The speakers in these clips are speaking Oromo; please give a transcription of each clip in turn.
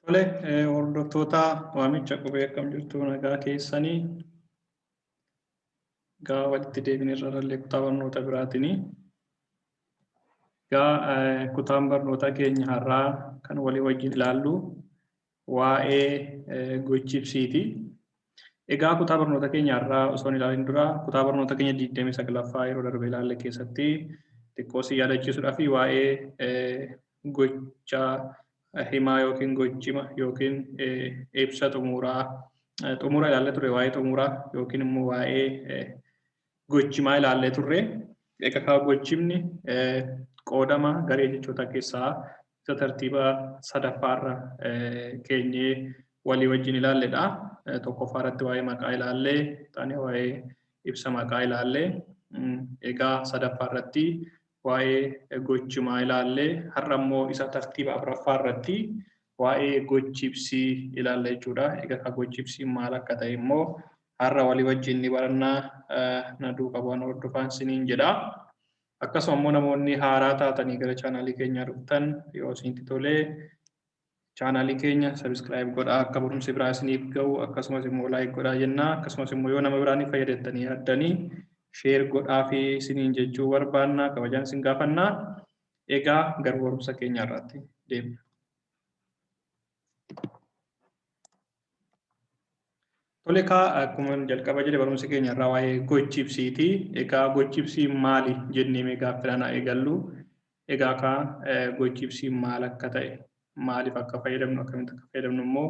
Tole, hordoftoota waamicha qubee, akkam jirtu? Nagaa keessanii? Egaa walitti deebine irra kutaa barnoota biraatini. Egaa kutaan barnoota keenya har'aa kan walii wajjin ilaallu waa'ee gochibsiiti. Egaa kutaa barnoota keenya har'aa osoo hin ilaalin dura, kutaa barnoota keenya 29ffaa yeroo darbe ilaalle keessatti xiqqoo si yaadachiisuudhaa fi waa'ee gocha himaa yookiin gochima yookiin ibsa xumuraa, xumura ilaallee turre, waa'ee xumuraa yookiin immoo waa'ee gochimaa ilaallee turre. Egaa gochimni qoodama garee jechoota keessaa isa tartiiba sadaffaarra keenyee walii wajjin ilaalledha. Tokkoffaa irratti waa'ee maqaa ilaallee, taane waa'ee ibsa maqaa ilaallee, egaa sadaffaa irratti waa'ee gochimaa ilaallee, har'a immoo isa tartiiba afuraffaa irratti waa'ee gochibsii ilaalla jechuudha. Egaa gochibsiin maal akka ta'e immoo har'a walii wajjin ni barannaa, na duukaa bu'aan hordofaan siniin jedha. Akkasuma immoo namoonni haaraa taatanii gara chaanaalii keenyaa dhuftan, yoo isinitti tolee chaanaalii keenya subscribe godhaa akka barumsi biraa isiniif ga'u, akkasumas immoo like godhaa jenna. Akkasumas immoo yoo nama biraan fayyadattanii yaaddanii share godhaa fi isiniin jechuu barbaanna, kabajaan isin gaafanna. Egaa gara barumsa keenya irratti deemna. Tole kaa, akkuma jalqaba jedhe, barumsi keenya irraa waa'ee gochibsiiti. Egaa gochibsiin maali jennee mee gaaffiidhaan haa eegallu. Egaa kaa gochibsiin maal akka ta'e, maaliif akka fayyadamnu, akkamitti akka fayyadamnu immoo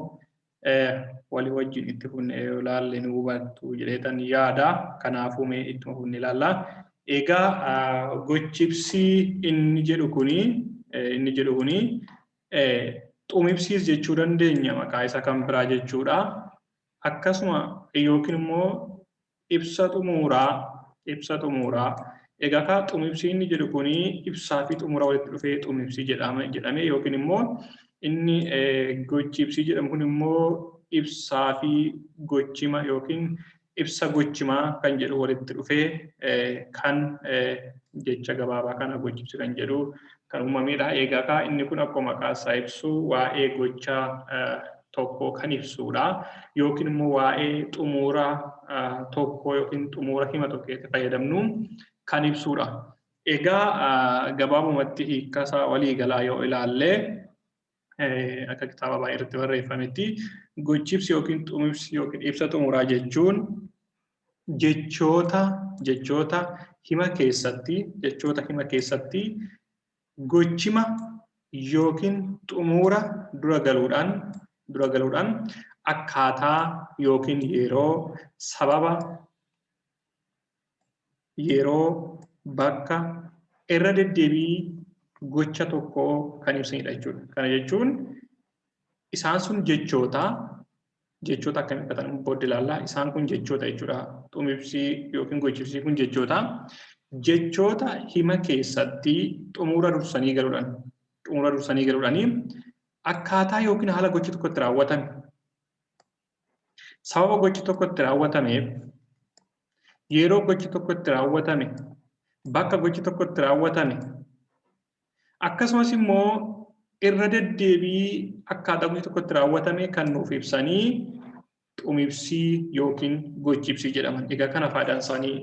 walii wajjin itti fufnee yoo ilaalle nu hubattu jedheetan yaada. Kanaafuu mee ittuma fufnee ilaalla. Egaa gochibsii inni jedhu kuni xumibsiis jechuu dandeenya, maqaa isa kan biraa jechuudha. Akkasuma yookiin immoo ibsa xumuraa, ibsa xumuraa. Egaa kaa xumibsii inni jedhu kuni ibsaa fi xumura walitti dhufee xumibsii jedhame, yookiin immoo inni gochibsii jedhamu kun immoo ibsaa fi gochima yookiin ibsa gochimaa kan jedhu walitti dhufee kan jecha gabaabaa kana gochibsi kan jedhu kan uumamedha. Egaa kaa inni kun akkuma maqaa isaa ibsu waa'ee gochaa tokko kan ibsudha. Yookiin immoo waa'ee xumura tokko yookiin xumura hima tokko keessatti fayyadamnu kan ibsudha. Egaa gabaabumatti hiikkasaa waliigalaa yoo ilaalle, akka kitaaba baay'ee irratti barreeffametti, gochibsi yookiin xumibsi yookiin ibsa xumuraa jechuun jechoota hima keessatti gochima yookiin xumura dura galuudhaan akkaataa yookiin yeroo, sababa, yeroo, bakka, irra deddeebii gocha tokkoo kan ibsanidha jechuudha. Kana jechuun isaan sun jechoota akkamii akka ta'an booddee ilaalla. Isaan kun jechoota jechuudha. Xumibsii yookiin gochibsii kun jechoota. Jechoota hima keessatti xumura dursanii galuudhaan akkaataa yookiin haala gochi tokko itti raawwatame, sababa gochi tokko itti raawwatameef, yeroo gochi tokko itti raawwatame, bakka gochi tokko itti raawwatame, akkasumas immoo irra deddeebii akkaataa gochi tokko itti raawwatame kan nuuf ibsanii xumibsii yookiin gochibsii jedhaman. Egaa kana faayidaan isaanii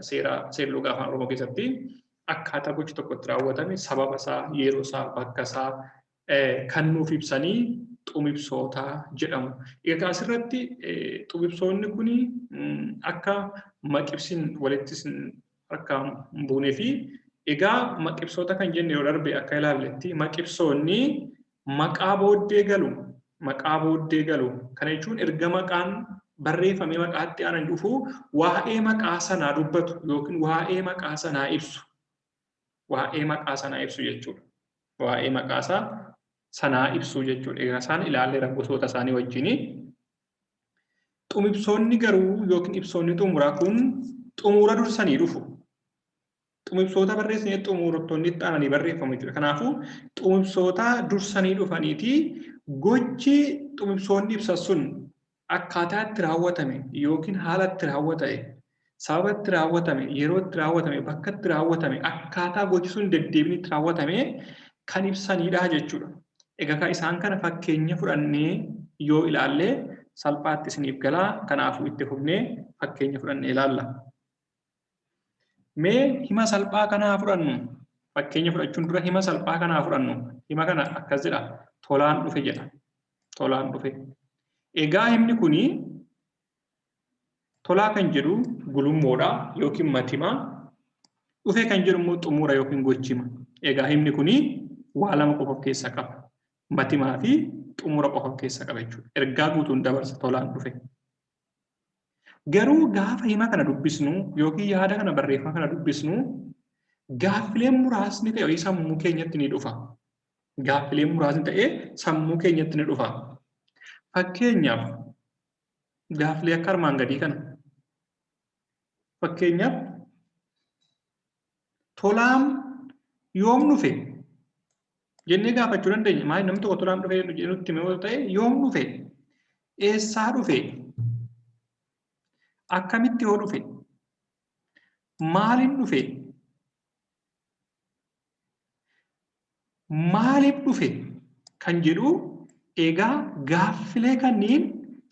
seera seerluga Afaan Oromoo keessatti akkaataa gochi tokko itti raawwatame, sababa isaa, yeroo isaa, bakka isaa kan nuuf ibsanii xumibsoota jedhamu. Egaa asirratti xumibsoonni kun akka maqibsiin walitti akka hin buunee fi egaa maqibsoota kan jenne yeroo darbe akka ilaalletti, maqibsoonni maqaa booddee galu. Maqaa booddee galu kana jechuun erga maqaan barreeffamee maqaatti aanan dhufu waa'ee maqaa sanaa dubbatu yookiin waa'ee maqaa sanaa ibsu, waa'ee maqaa sanaa ibsu jechuudha. Waa'ee maqaa isaa sanaa ibsu jechuudha. Egaa isaan ilaalleera gosoota isaanii wajjini. Xumibsoonni garuu yookiin ibsoonni xumuraa kun xumura dursanii dhufu. Xumibsoota barreessinee xumurtoonni itti aananii barreeffamu jechuudha. Kanaafuu xumibsoota dursanii dhufaniiti gochi xumibsoonni ibsan sun akkaataa itti raawwatame yookiin haala itti raawwatame, sababa itti raawwatame, yeroo itti raawwatame, bakka itti raawwatame, akkaataa gochi sun deddeebiin itti raawwatame kan ibsanidha jechuudha. Egaa isaan kana fakkeenya fudhannee yoo ilaalle salphaatti isiniif galaa. Kanaafuu itti fufnee fakkeenya fudhannee ilaalla. Mee hima salphaa kanaa fudhannu. Fakkeenya fudhachuun dura hima salphaa kanaa fudhannu. Hima kana akkas jedha. Tolaan dhufe jedha. Tolaan dhufe. Egaa himni kuni tolaa kan jedhu gulummoodha yookiin matima. Dhufe kan jedhu immoo xumura yookiin gochima. Egaa himni kuni waa lama qofa of keessaa qaba. Matimaa fi xumura qofa of keessaa qaba jechuudha. Ergaa guutuun dabarsa tolaan dhufe. Garuu gaafa hima kana dubbisnu yookiin yaada kana barreeffama kana dubbisnu gaaffileen muraasni ta'e sammuu keenyatti ni dhufa. Gaaffileen muraasni ta'ee sammuu keenyatti ni dhufa. Fakkeenyaaf gaaffilee akka armaan gadii kana. Fakkeenyaaf tolaan yoom dhufe jennee gaafachuu dandeenya. Maali namni tokko tolaan dhufe nutti hime yoo ta'e yoom dhufe? Eessaa dhufe? Akkamitti yoo dhufe? Maaliin dhufe? Maaliif dhufe? Kan jedhu egaa gaaffilee kanneen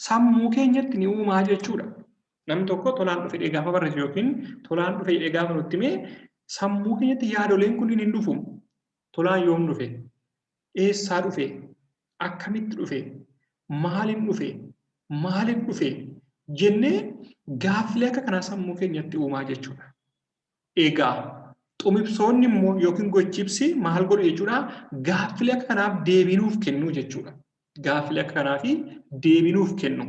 sammuu keenyatti ni uumaa jechuudha. Namni tokko tolaan dhufe jedhee gaafa barreessu yookiin tolaan dhufe jedhee gaafa nutti hime sammuu keenyatti yaadoleen kunniin hin dhufu. Tolaan yoom dhufe? Eessaa dhufe? Akkamitti dhufe? Maaliin dhufe? Maaliif dhufe? Jennee gaaffilee akka kanaa sammuu keenyatti uumaa jechuudha. Egaa xumibsoonni immoo yookiin gochibsi maal godhu jechuudha? Gaaffilee akka kanaaf deebii nuuf kennu jechuudha. Gaaffilee akka kanaaf deebii nuuf kennu.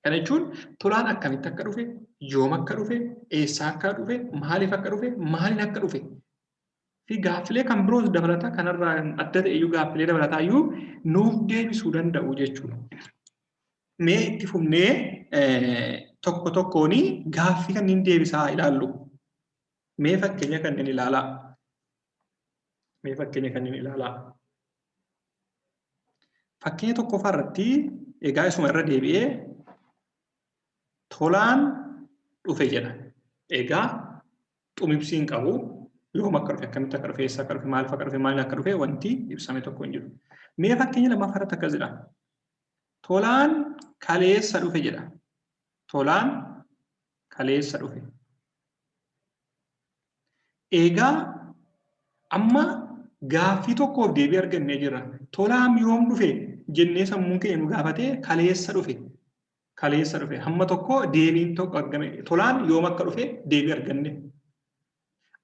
Kana jechuun tolaan akkamitti akka dhufe, yoom akka dhufe, eessaa akka dhufe, maaliif akka dhufe, maaliin akka dhufe fi gaaffilee kan biroos dabalata kanarraa adda ta'e iyyuu gaaffilee dabalataa iyyuu nuuf deebisuu danda'u jechuudha. Mee itti fufnee tokko tokkoon gaaffii kanneen deebisaa ilaallu. Mee fakkeenya kanneen ilaalaa. Mee fakkeenya kanneen ilaalaa. Fakkeenya tokkoffaa irratti egaa isuma irra deebi'ee tolaan dhufe jedha. Egaa xumibsii hin qabu. Yoom akka dhufe, akkamitti akka dhufe, eessa akka dhufe, maaliif akka dhufe, maaliin akka dhufe wanti ibsame tokko hin jiru. Mee fakkeenya lammaffaa irratti akkas jedha. Tolaan kaleessa dhufe jedha. Tolaan kaleessa dhufe. Egaa amma gaaffii tokkoof deebii argannee jirra. Tolaan yoom dhufe jennee sammuun keenya nu gaafatee kaleessa dhufe. Kaleessa dhufe. Hamma tokko deebiin tokko argame. Tolaan yoom akka dhufe deebii arganne.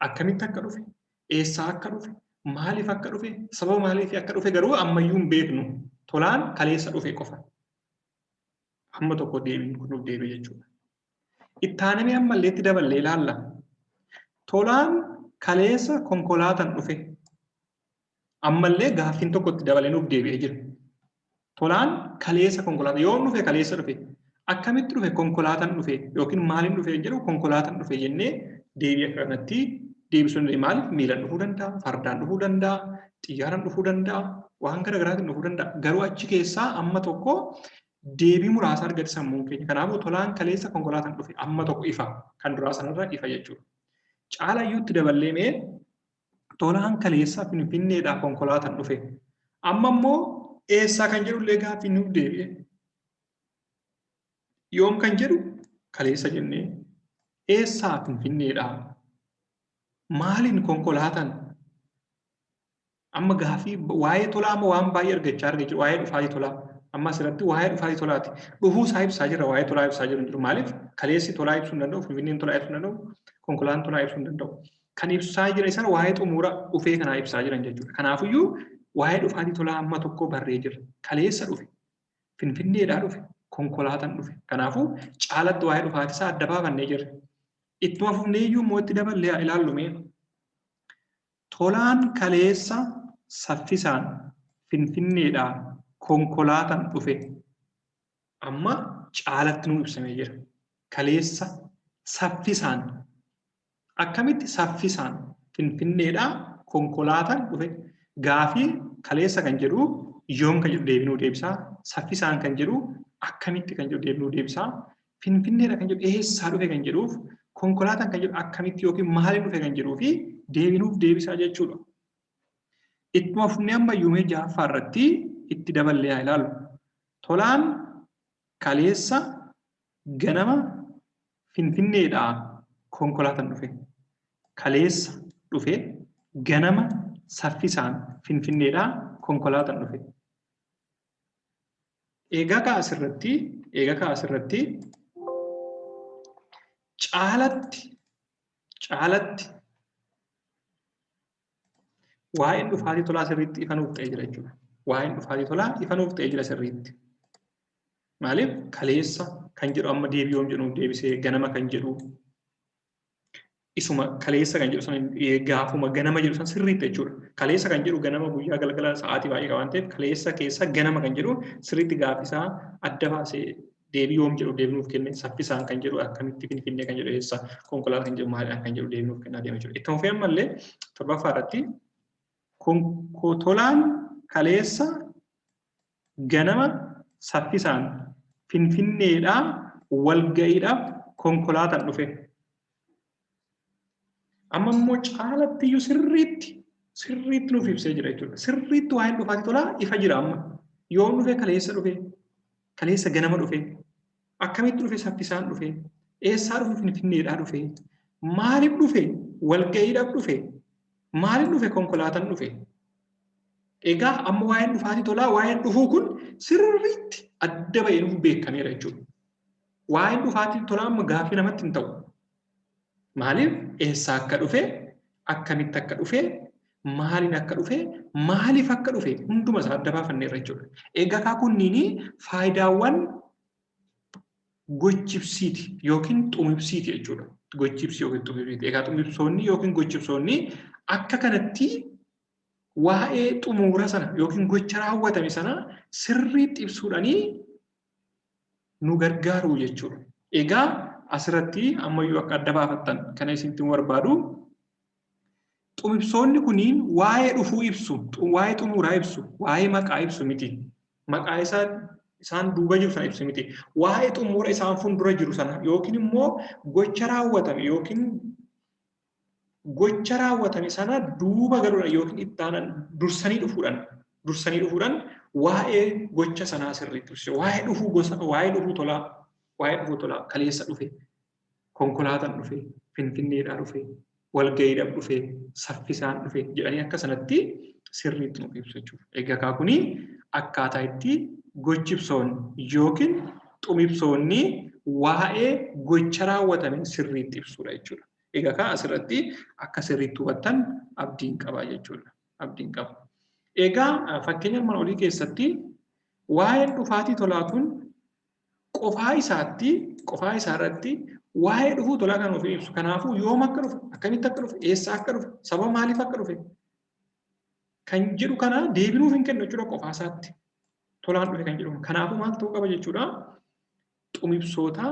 Akkamitti akka dhufe, eessaa akka dhufe, maaliif akka dhufe, sababa maaliif akka dhufe garuu ammayyuu hin beeknu. Tolaan kaleessa dhufe qofa. Hamma tokko deebiin kun nuuf deebi'e jechuudha. Itti aanamee ammallee itti daballee ilaalla. Tolaan kaleessa konkolaataan dhufe. Ammallee gaaffiin tokko itti dabalee nuuf deebi'ee jira. Tolaan kaleessa konkolaataa yoom dhufe kaleessa dhufe. Akkamitti dhufe konkolaataan dhufe yookiin maaliin dhufe jedhu konkolaataan dhufe jennee deebii akka kanatti deebisuu dandeenya. Maaliif miilaan dhufuu danda'a, fardaan dhufuu danda'a, xiyyaaraan dhufuu danda'a, waan gara garaatiin dhufuu danda'a. Garuu achi keessaa amma tokko deebii muraasa argate sammuun keenya. Kanaafuu tolaan kaleessa konkolaataan dhufe amma tokko ifa kan duraa sanarra ifa jechuudha. Caalayyuu itti daballee mee tolaan kaleessa Finfinneedhaa konkolaataan dhufe. Amma immoo eessaa kan jedhullee gaaffii nuuf deebi'e. Yoom kan jedhu kaleessa jennee eessaa Finfinneedhaa maaliin konkolaataan amma gaaffii waa'ee tolaa amma waan baay'ee argachaa arga jiru waa'ee dhufaatii tolaa amma asirratti waa'ee dhufaatii tolaati dhufuu isaa ibsaa jirra waa'ee tolaa ibsaa jiru jiru maaliif kaleessi tolaa ibsuu hin danda'u Finfinneen tolaa ibsuu hin danda'u konkolaataan tolaa ibsuu hin danda'u kan ibsaa jira isaan waa'ee xumura dhufee kanaa ibsaa jiran jechuudha kanaafuyyuu waa'ee dhufaatii tolaa amma tokko barree jirra kaleessa dhufe Finfinneedhaa dhufe konkolaataan dhufe kanaafuu caalatti waa'ee dhufaatii isaa adda baafannee jirra ittuma fufnee iyyuu immoo itti daballee haa ilaallu mee Tolaan kaleessa saffisaan Finfinneedhaa konkolaataan dhufe. Amma caalatti nuu ibsamee jira. Kaleessa saffisaan akkamitti saffisaan Finfinneedhaa konkolaataan dhufe gaafii kaleessa kan jedhu yoom kan jedhu deebii nuu deebisaa saffisaan kan jedhu akkamitti kan jedhu deebii nuu deebisaa Finfinneedha kan jedhu eessaa dhufe kan jedhuuf konkolaataan kan jedhu akkamitti yookiin maaliin dhufe kan jedhuu fi deebii nuuf deebisaa jechuudha. Ittuma fufnee ammayyuu mee ja'affaa irratti itti daballee haa ilaallu. Tolaan kaleessa ganama Finfinneedhaa konkolaataan dhufe. Kaleessa dhufe ganama saffisaan Finfinneedhaa konkolaataan dhufe. Egaa kaa asirratti egaa kaa asirratti caalatti caalatti waa'een dhufaatii tolaa sirriitti ifa nuuf ta'ee jira jechuudha. Waa'een dhufaatii tolaa ifa nuuf ta'ee jira sirriitti. Maaliif kaleessa kan jedhu amma deebii yoom jedhu deebisee ganama kan jedhu isuma kaleessa kan jedhu sana gaafuma ganama jedhu sana sirriitti jechuudha. Kaleessa kan jedhu ganama guyyaa galgala sa'aatii baay'ee qaba waan ta'eef kaleessa keessa ganama kan jedhu sirriitti gaafisaa adda baasee deebii yoom jedhu deebii nuuf kenne saffisaan kan jedhu akkamitti finfinnee kan jedhu eessa konkolaataa kan jedhu maalidhaan kan jedhu deebii nuuf kennaa deema jechuudha. Itti fufee ammallee torbaffaa irratti tolaan kaleessa ganama saffisaan finfinneedhaa walga'iidhaaf konkolaataan dhufe. Amma immoo caalatti iyyuu sirriitti sirriitti nuuf ibsee jira jechuudha. Sirriitti waa'een dhufaatii tolaa ifa jira amma. Yoom dhufe kaleessa dhufe kaleessa ganama dhufe akkamitti dhufe saffisaan dhufe eessaa dhufe finfinneedhaa dhufe maaliif dhufe walga'iidhaaf dhufe maaliif dhufe konkolaataan dhufe. Egaa amma waa'een dhufaatii tolaa waa'een dhufuu kun sirriitti adda ba'ee nuuf beekameera jechuudha. Waa'een dhufaatii tolaa amma gaaffii namatti hin ta'u. Maaliif eessaa akka dhufe, akkamitti akka dhufe, maaliin akka dhufe, maaliif akka dhufe hunduma isaa adda baafanneerra jechuudha. Egaa kaa kunniin faayidaawwan gochibsiiti yookiin xumibsiiti jechuudha. Gochibsi yookiin xumibsiiti. Egaa xumibsoonni yookiin gochibsoonni akka kanatti waa'ee xumuura sana yookiin gocha raawwatame sana sirriitti ibsuudhanii nu gargaaru jechuudha. Egaa asirratti ammayyuu akka adda baafattan kana isinitti barbaadu. Xumibsoonni kuniin waa'ee dhufuu ibsu, waa'ee xumuraa ibsu, waa'ee maqaa ibsu miti. Maqaa isaa isaan duuba jiru sana ibsu miti. Waa'ee xumura isaan fuuldura jiru sana yookiin immoo gocha raawwatame yookiin gocha raawwatame sana duuba galuudhaan yookiin itti aanan dursanii dhufuudhaan dursanii dhufuudhaan waa'ee gocha sanaa sirriitti ibsu. Waa'ee dhufuu gosa waa'ee dhufuu tolaa waa'ee dhufuu tolaa kaleessa dhufe konkolaataan dhufe finfinneedhaa dhufe walga'iidhaaf dhufe saffisaan dhufe jedhanii akka sanatti sirriitti nuuf ibsu jechuudha. Egaa kaa kuni akkaataa itti gochibsoonni yookiin xumibsoonni waa'ee gocha raawwatame sirriitti ibsudha jechuudha. Egaa kaa asirratti akka sirriitti hubattan abdiin qaba jechuudha. Abdiin qaba. Egaa fakkeenya armaan olii keessatti waa'een dhufaatii tolaa kun qofaa isaatti qofaa isaa irratti waa'ee dhufuu tolaa kan ofii ibsu. Kanaafuu yoom akka dhufe, akkamitti akka dhufe, eessaa akka dhufe, sababa maaliif akka dhufe kan jedhu kana deebinuuf hin kennu jechuudha qofaa isaatti. Tolaan dhufe kan jedhu. Kanaafuu maal ta'uu qaba jechuudha? Xumibsoota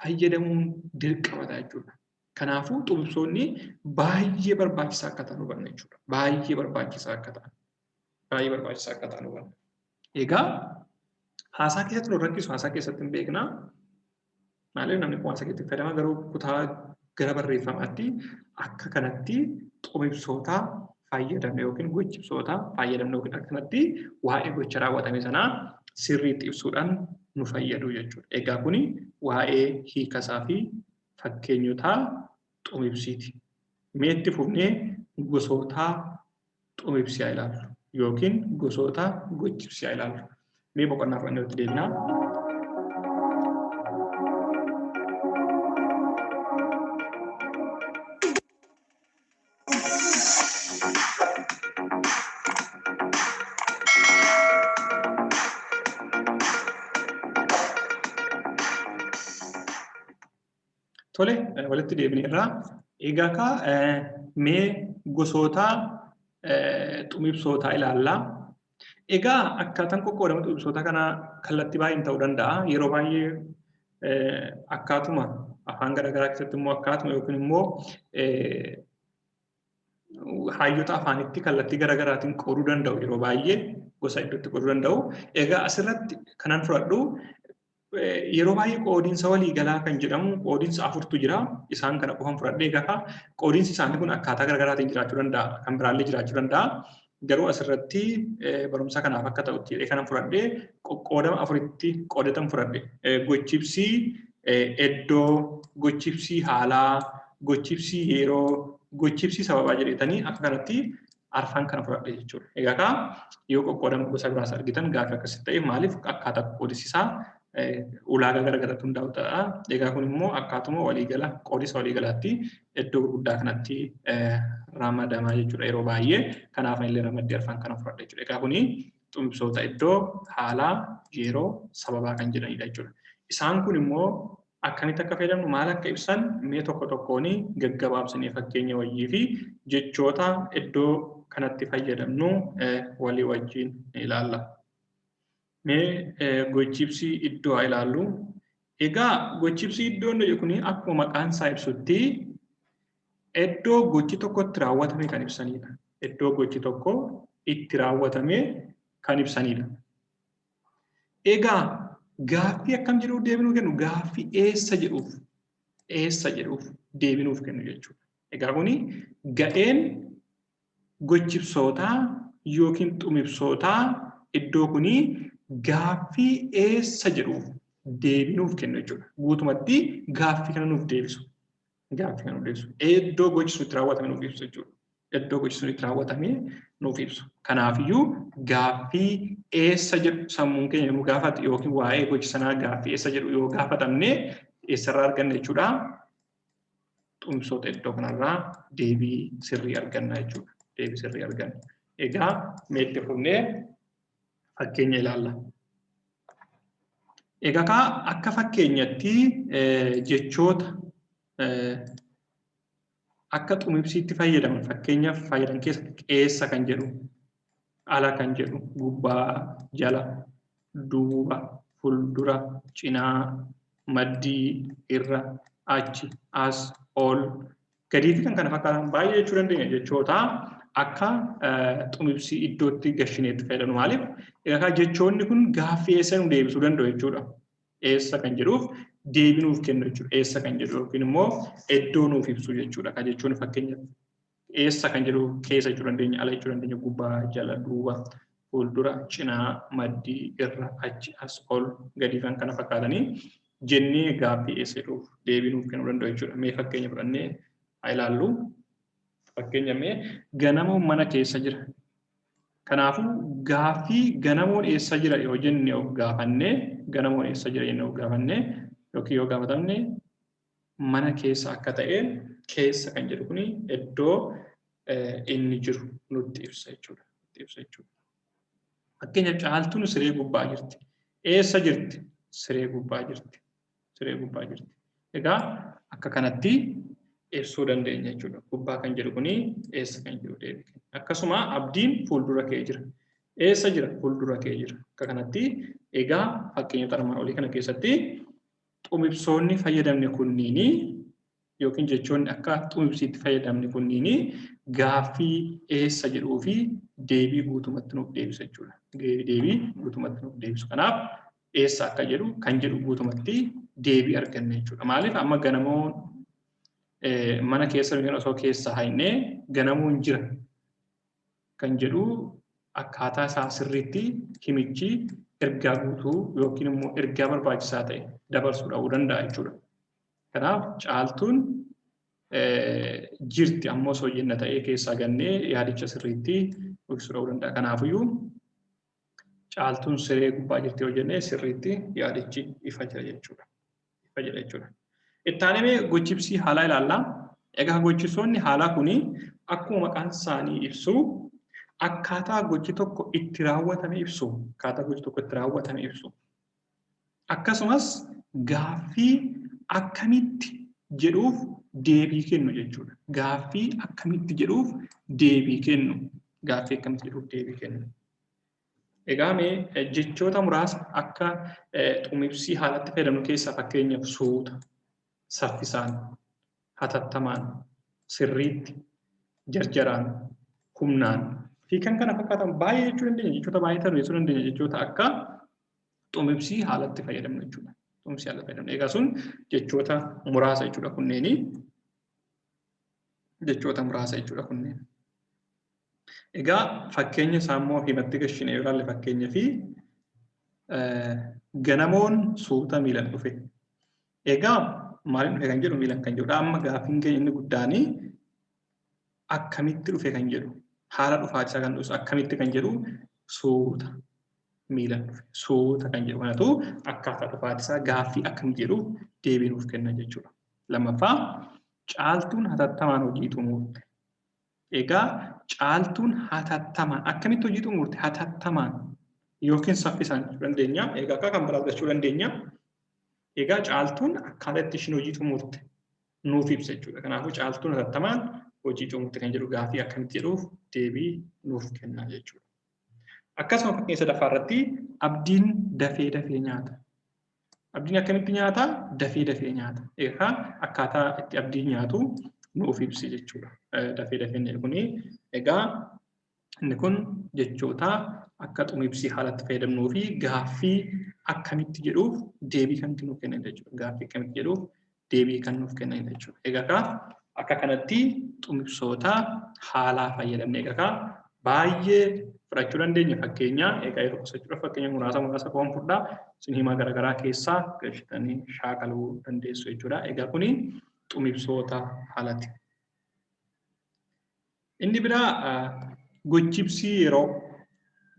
fayyadamuun dirqama ta'a jechuudha. Kanaafuu xumibsoonni baay'ee barbaachisaa akka ta'an hubanna jechuudha. Baay'ee barbaachisaa akka ta'an. Baay'ee barbaachisaa akka ta'an hubanna. Egaa haasaa keessatti nu rakkisu haasaa keessatti hin beekna. Maaliif namni kun haasaa keessatti fayyadama garuu kutaa gara barreeffamaatti akka kanatti xumibsoota fayyadamne yookiin gochibsoota fayyadamne yookiin akka kanatti waa'ee gocha raawwatame sanaa sirriitti ibsuudhaan nu fayyadu jechuudha. Egaa kuni waa'ee hiikasaa fi fakkeenyotaa xumibsiiti. Mee itti fufnee gosoota xumibsii haa ilaallu yookiin gosoota gochibsii haa ilaallu. Mee boqonnaa fudhannee itti deebinaa. Tole walitti deebineerra. Egaa kaa mee gosoota xumibsootaa ilaalla. Egaa akkaataan qoqqoodama xumibsoota kanaa kallattii baay'een ta'uu danda'a. Yeroo baay'ee akkaatuma afaan garaagaraa keessatti immoo akkaatuma yookiin immoo hayyota afaanitti kallattii garaagaraatiin qooduu danda'u yeroo baay'ee gosa iddootti qooduu danda'u. Egaa asirratti kanan fudhadhu yeroo baay'ee qoodiinsa waliigalaa kan jedhamu qoodiinsa afurtu jira. Isaan kana qofan fudhadhee gaafa qoodiinsi isaanii kun akkaataa garaagaraatiin jiraachuu danda'a. Kan biraallee jiraachuu danda'a. Garuu asirratti barumsa kanaaf akka ta'utti jedhee kanan fudhadhee qoqqoodama afuritti qoodatan fudhadhe. Gochibsii iddoo, gochibsii haalaa, gochibsii yeroo, gochibsii sababaa jedhetanii akka kanatti arfan kana fudhadhe jechuudha. Egaa kaa yoo qoqqoodama gosa biraas argitan gaaffii akkasitti ta'e maaliif akkaataa qoodisisaa ulaagaa garaagaraatti hundaa'u ta'a. Egaa kun immoo akkaatuma waliigala qoodisa waliigalaatti iddoo gurguddaa kanatti ramadamaa jechuudha yeroo baay'ee. Kanaaf illee ramaddii arfan kana fudhadhe jechuudha. Egaa kuni xumibsoota iddoo, haalaa, yeroo, sababaa kan jedhanidha jechuudha. Isaan kun immoo akkamitti akka fayyadamnu maal akka ibsan mee tokko tokkoon gaggabaabsinee fakkeenya wayii fi jechoota iddoo kanatti fayyadamnu walii wajjin ni ilaalla. Mee gochibsii iddoo haa ilaallu. Egaa gochibsii iddoo inni kun akkuma maqaan isaa ibsutti iddoo gochi tokko itti raawwatame kan ibsanidha. Iddoo gochi tokko itti raawwatame kan ibsanidha. Egaa gaaffii akkam jedhuuf deebii kennu? Gaaffii eessa jedhuuf deebii nuuf kennu jechuudha. Egaa kuni ga'een gochibsootaa yookiin xumibsootaa iddoo kuni gaaffii eessa jedhuuf deebii nuuf kennu jechuudha. Guutumatti gaaffii kana nuuf deebisu. Gaaffii kana nuuf deebisu. Iddoo gochi sun itti raawwatame nuuf ibsu jechuudha. Iddoo gochi sun itti raawwatame nuuf ibsu. Kanaafiyyuu gaaffii eessa jedhu sammuun keenya yommuu gaafatu yookiin waa'ee gochi sanaa gaaffii eessa jedhu yoo gaafatamne eessarraa arganna jechuudha? Xumibsoota iddoo kanarraa deebii sirrii arganna jechuudha. Deebii sirrii arganna. Egaa mee itti fufnee fakkeenya ilaalla. Egaa kaa akka fakkeenyatti jechoota akka xumibsiitti fayyadaman fakkeenyaaf fayyadan keessa eessa kan jedhu, ala kan jedhu, gubbaa, jala, duuba, fuuldura, cinaa, maddii, irra, achi, as, ol, gadii fi kan kana fakkaatan baay'ee jechuu dandeenya jechoota akka xumibsii iddootti gashineetti fayyadamnu. Maaliif? Egaa jechoonni kun gaaffii eessa nu deebisuu danda'u jechuudha. Eessa kan jedhuuf deebii nuuf kennu jechuudha. Eessa kan jedhu yookiin immoo iddoo nuuf ibsu jechuudha. Kan jechuun fakkeenyaaf eessa kan jedhu keessa jechuu dandeenya, ala jechuu dandeenya, gubbaa, jala, duuba, fuuldura, cinaa, maddii, irra, achi, as, ol, gadii kan kana fakkaatanii jennee gaaffii eessa jedhuuf deebii nuuf kennuu danda'u jechuudha. Mee fakkeenya fudhannee haa ilaallu. Fakkeenya mee Ganamoon mana keessa jira. Kanaafuu gaaffii Ganamoon eessa jira yoo jenne of gaafannee, Ganamoon eessa jira jennee of gaafannee yookiin yoo gaafatamne mana keessa akka ta'e keessa kan jedhu kuni iddoo inni jiru nutti ibsa jechuudha. Nutti ibsa jechuudha. Fakkeenyaaf Caaltuun siree gubbaa jirti. Eessa jirti? Siree gubbaa jirti. Siree gubbaa jirti. Egaa akka kanatti ibsuu dandeenya jechuudha. Gubbaa kan jedhu kuni eessa kan jedhu deebii kenna. Akkasuma Abdiin fuuldura kee jira. Eessa jira? Fuuldura kee jira. Akka kanatti egaa fakkeenyota armaan olii kana keessatti xumibsoonni fayyadamne kunniini yookiin jechoonni akka xumibsiitti fayyadamne kunniini gaaffii eessa jedhuu fi deebii guutumatti nuuf deebisa jechuudha. Deebii guutumatti nuuf deebisu. Kanaaf eessa akka jedhu kan jedhu guutumatti deebii arganna jechuudha. Maaliif? Amma Ganamoon mana keessa yookiin osoo keessa haynee Ganamoon jira kan jedhu akkaataa isaa sirriitti himichi ergaa guutuu yookiin immoo ergaa barbaachisaa ta'e dabarsuu dhabuu danda'a jechuudha. Kanaaf Caaltuun jirti ammoo osoo jenna ta'ee keessaa gannee yaadicha sirriitti ibsuu dhabuu danda'a. Kanaafiyyuu Caaltuun siree gubbaa jirti yoo jenne sirriitti yaadichi ifa jira jechuudha. Ifa jira jechuudha. Itti aanee gochibsii haalaa ilaallaa. Egaa gochibsoonni haalaa kuni akkuma maqaan isaanii ibsu akkaataa gochi tokko itti raawwatame ibsu. Akkaataa gochi tokko itti raawwatame ibsu. Akkasumas gaaffii akkamitti jedhuuf deebii kennu jechuudha. Gaaffii akkamitti jedhuuf deebii kennu. Gaaffii akkamitti jedhuuf deebii kennu. Egaa mee jechoota muraasa akka xumibsii haalatti fayyadamnu keessaa fakkeenyaaf suuta, saffisaan, hatattamaan, sirriitti, jarjaraan, humnaan fi kan kana fakkaatan baay'ee jechuu dandeenya. Jechoota baay'ee tarreessuu dandeenya. Jechoota akka xumibsii haalatti fayyadamnu jechuudha. Xumibsii haalatti fayyadamnu. Egaa sun jechoota muraasa jechuudha kunneeni. Jechoota muraasa jechuudha kunneen. Egaa fakkeenya isaa immoo himatti gashinee yoo ilaalle, fakkeenya fi ganamoon suuta miilan dhufe. Egaa maaliin dhufe kan jedhu, miilan kan jedhudha. Amma gaaffiin keenya inni guddaanii akkamitti dhufe kan jedhu, haala dhufaatii isaa kan dhufu akkamitti kan jedhu, suuta miilan dhufe. Suuta kan jedhu kanatu akkaataa dhufaatii isaa gaaffii akkamitti jedhuuf deebii nuuf kenna jechuudha. Lammaffaa, Caaltuun hatattamaan hojii xumurte. Egaa Caaltuun hatattamaan akkamitti hojii xumurte? Hatattamaan yookiin saffisaan jechuu dandeenya. Egaa akka kan biraas jechuu dandeenya. Egaa Caaltuun akkaataa itti ishiin hojii xumurte nuuf ibsa jechuudha. Kanaafuu Caaltuun hatattamaan hojii xumurte kan jedhu gaaffii akkamitti jedhuuf deebii nuuf kenna jechuudha. Akkasuma fakkeenya sadaffaa irratti Abdiin dafee dafee nyaata. Abdiin akkamitti nyaata? Dafee dafee nyaata. Egaa akkaataa itti Abdiin nyaatu nuuf ibsi jechuudha. Dafee dafee inni kuni, egaa inni kun jechoota akka xumibsii haalatti fayyadamnuu fi gaaffii akkamitti jedhuuf deebii kan nuuf kennan jechuudha. Gaaffii akkamitti jedhuuf deebii kan nuuf kennan jechuudha. Egaa akka kanatti xumibsoota haalaa fayyadamnee egaa baay'ee fudhachuu dandeenya fakkeenya. Egaa yeroo qusachuudhaaf fakkeenya muraasa muraasa qoon fudhaa, isin himaa garaagaraa keessaa galchitanii shaakaluu dandeessu jechuudha. Egaa kuni xumibsoota haalaati. Inni biraa gochibsii yeroo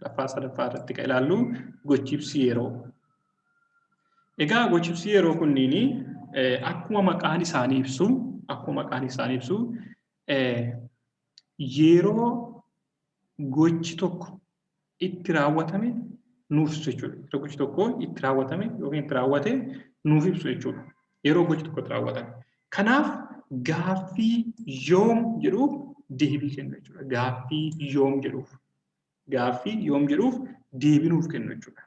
laffaa sadaffaa irratti kan ilaallu gochibsii yeroo. Egaa gochibsii yeroo kunniin akkuma maqaan isaanii ibsu yeroo gochi tokko itti raawwatame nuuf ibsu jechuudha. Yeroo gochi tokko itti raawwatame yookiin itti raawwate nuuf ibsu jechuudha. Yeroo gochi tokko itti raawwatame. Kanaaf gaaffii yoom jedhuuf deebii kennu jechuudha. Gaaffii yoom jedhuuf. Gaaffii yoom jedhuuf deebii nuuf kennu jechuudha.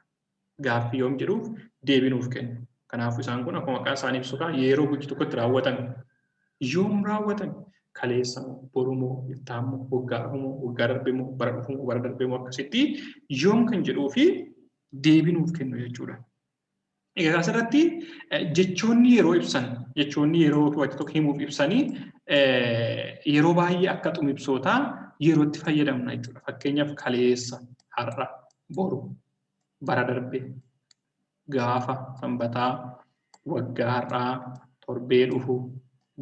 Gaaffii yoom jedhuuf deebii nuuf kennu. Kanaafuu isaan kun akkuma maqaan isaanii ibsu yeroo gochi tokko itti raawwatame. Yoom raawwatame? Kaleessa moo, boru moo, iftaan moo, waggaa dhufu moo, waggaa darbe moo, bara dhufu moo, bara darbe moo, akkasitti yoom kan jedhuu fi deebii nuuf kennu jechuudha. Egaa asirratti jechoonni yeroo ibsan, jechoonni yeroo wanti tokko himuuf ibsanii yeroo baay'ee akka xumibsootaa yerootti fayyadamna jechuudha. Fakkeenyaaf kaleessa, har'a, boru, bara darbe, gaafa sanbataa, waggaa har'aa, torbee dhufu,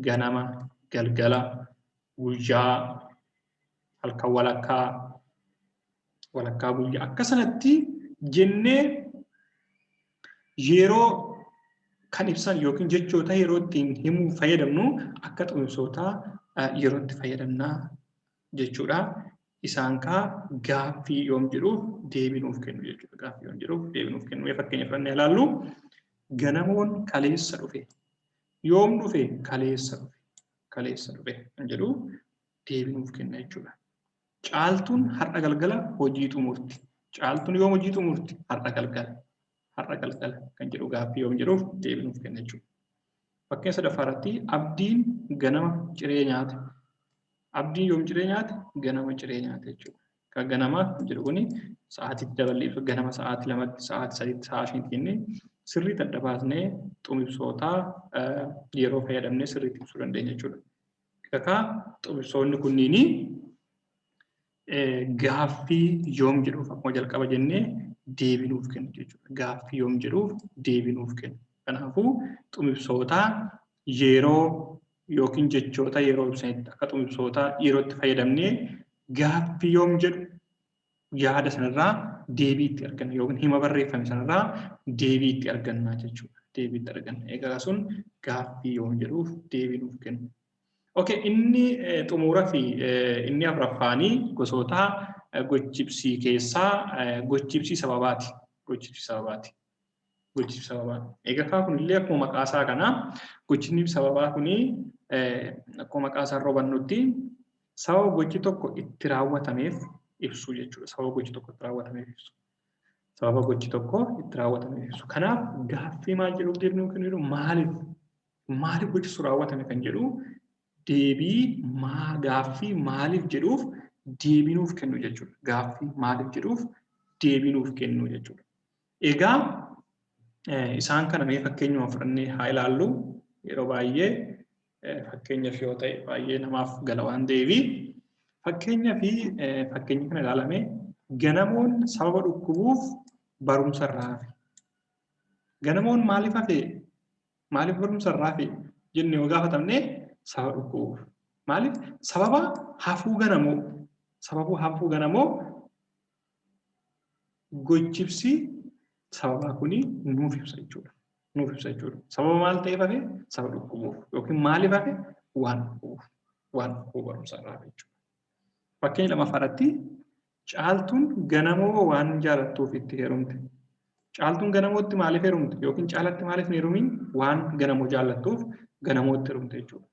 ganama, galgala, guyyaa, halkan walakkaa, walakkaa guyyaa, akka sanatti jennee yeroo kan ibsan yookiin jechoota yeroo ittiin himuu fayyadamnu akka xumibsootaa yeroo itti fayyadamnaa jechuudha. Isaan kaa gaaffii yoom jedhuuf deebii nuuf kennu jechuudha. Gaaffii yoom jedhuuf deebii nuuf kennu. Fakkeenya fudhannee ilaallu, ganamoon kaleessa dhufe. Yoom dhufe? Kaleessa dhufe. Kaleessa dhufe kan jedhu deebii nuuf kenna jechuudha. Caaltuun har'a galgala hojii xumurti. Caaltuun yoom hojii xumurti? Har'a galgala. Har'a galgala kan jedhu gaaffii yoom jedhuuf deebii nuuf kenna jechuudha. Fakkeenya sadaffaa irratti Abdiin ganama ciree nyaate. Abdiin yoom ciree nyaate? Ganama ciree nyaate jechuudha. Kan ganamaa jedhu kuni sa'aatiitti daballee ibsu, ganama sa'aatii 2tti, sa'aatii 3tti, sa'aa 5tti jennee sirriitti adda baasnee xumibsootaa yeroo fayyadamnee sirriitti ibsuu dandeenya jechuudha. Egaa xumibsoonni kunniini gaaffii yoom jedhuuf akkuma jalqaba jennee deebii nuuf kennu jechuudha. Gaaffii yoom jedhuuf deebii nuuf kennu. Kanaafuu xumibsoota yeroo yookiin jechoota yeroo ibsanitti akka xumibsoota yerootti fayyadamnee gaaffii yoom jedhu yaada sanarraa deebii itti arganna yookiin hima barreeffame sanarraa deebii itti arganna jechuudha. Deebii itti arganna. Egaa sun gaaffii yoom jedhuuf deebii nuuf kennu. Okay, inni xumura fi inni afuraffaanii gosoota gochibsii keessaa gochibsii sababaati. Gochibsii sababaati. Gochibsii sababaa. Egaa kunillee akkuma maqaa isaa kana, gochibni sababaa kuni akkuma maqaa isaa irraa hubannutti sababa gochi tokko itti raawwatameef ibsu jechuudha. Sababa gochi tokko itti raawwatameef ibsu. Sababa gochi tokko itti raawwatameef ibsu. Kanaaf gaaffii maal jedhuuf deebii nuuf kennu? Maaliif gochi sun raawwatame kan jedhu deebii gaaffii maaliif jedhuuf deebii nuuf kennu jechuudha. Gaaffii maaliif jedhuuf deebii nuuf kennu jechuudha. Egaa isaan kana mee fakkeenyuma fudhannee haa ilaallu. Yeroo baay'ee fakkeenyaaf yoo ta'e baay'ee namaaf gala waan ta'eef, Fakkeenyaa fi fakkeenya kana ilaalame ganamoon sababa dhukkubuuf barumsa irraa hafe. Ganamoon maaliif hafe? Maaliif barumsa irraa hafe jennee yoo gaafatamne sababa dhukkubuuf. Maaliif? Sababa hafuu ganamoo. Sababa hafuu ganamoo gochibsi sababaa kuni nuuf ibsa jechuudha. Nuuf ibsa jechuudha. Sababa maal ta'eef hafe? Sababa dhukkubuuf yookiin maaliif hafe? Waan dhukkubuuf. Waan dhukkubu barumsa irraa hafe jechuudha. Fakkeenya lammaffaa irratti Caaltuun ganamoo waan jaalattuuf itti heerumte. Caaltuun ganamootti maaliif heerumte yookiin caalatti maaliif hin heerumiin waan ganamoo jaallattuuf ganamootti heerumte jechuudha.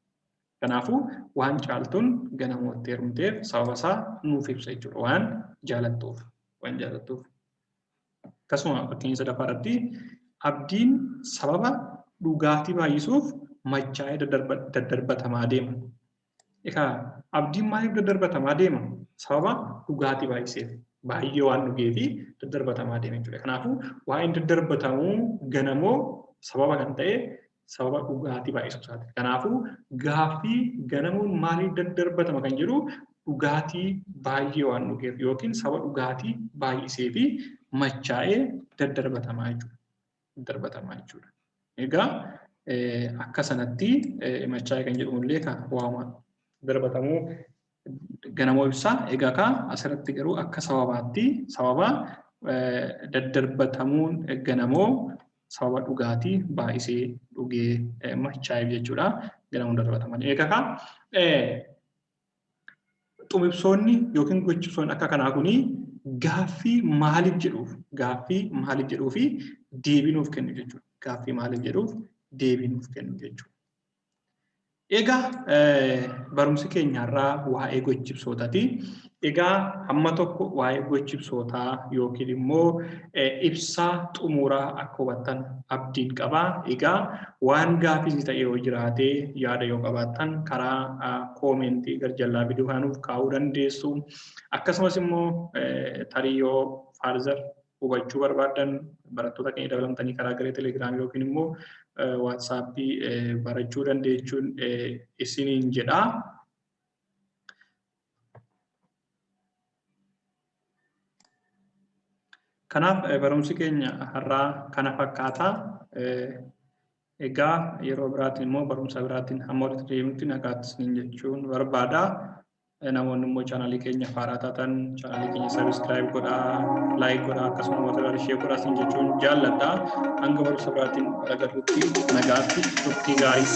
Kanaafuu waan caaltuun ganamootti heerumteef sababa isaa nuuf ibsa jechuudha. Waan jaalattuuf. Waan jaalattuuf. Akkasuma fakkeenya sadaffaa irratti abdiin sababa dhugaatii baay'isuuf machaa'ee daddarbatamaa deema. Egaa abdiin maaliif daddarbatamaa deema? Sababa dhugaatii baay'iseef. Baay'ee waan dhugeefi daddarbatamaa deema jechuudha. Kanaafuu waa'een daddarbatamuu ganamoo sababa kan ta'e sababa dhugaatii baay'isuu isaati. Kanaafuu gaaffii ganamoon maaliif daddarbatama kan jedhu dhugaatii baay'ee waan dhugeef yookiin sababa dhugaatii baay'isee fi machaa'ee daddarbatamaa jechuudha. Daddarbatamaa jechuudha. Egaa akka sanatti machaa'ee kan jedhamu illee kan waama darbatamuu ganamoo ibsa. Egaa ka asirratti garuu akka sababaatti sababa daddarbatamuun ganamoo sababa dhugaatii baay'isee dhugee machaa'eef jechuudha. Ganamoon darbataman. Egaa ka xumibsoonni yookiin gochibsoonni akka kanaa kuni gaaffii maaliif jedhuuf gaaffii maaliif jedhuu fi deebii nuuf kennu jechuudha. Gaaffii maaliif jedhuuf deebii nuuf kennu jechuudha. Egaa barumsi keenya har'aa waa'ee gochibsootaati. Egaa hamma tokko waa'ee gochibsootaa yookiin immoo ibsaa xumuraa akka hubattan abdiin qaba. Egaa waan gaaffiis ta'e yoo jiraate yaada yoo qabaattan karaa koomentii garjallaa viidiyoo kana nuuf kaa'uu dandeessu. Akkasumas immoo tarii yoo faarzar hubachuu barbaaddan barattoota keenya dabalamtanii karaa garee telegiraamii yookiin immoo waatsaappii barachuu dandeechuun isiniin jedha. Kanaaf barumsi keenya har'aa kana fakkaata. Egaa yeroo biraatiin immoo barumsa biraatiin hamma walitti deebinutti nagaatti isiniin jechuun barbaada. Namoonni immoo chaanaalii keenya haaraa taatan chaanaalii keenya sabiskiraayib godhaa, laayik godhaa akkasuma namoota biraa ishee godhaa isin jechuun jaalladha. Hanga barumsa biraatiin wal agarrutti nagaatti turtii gaarii.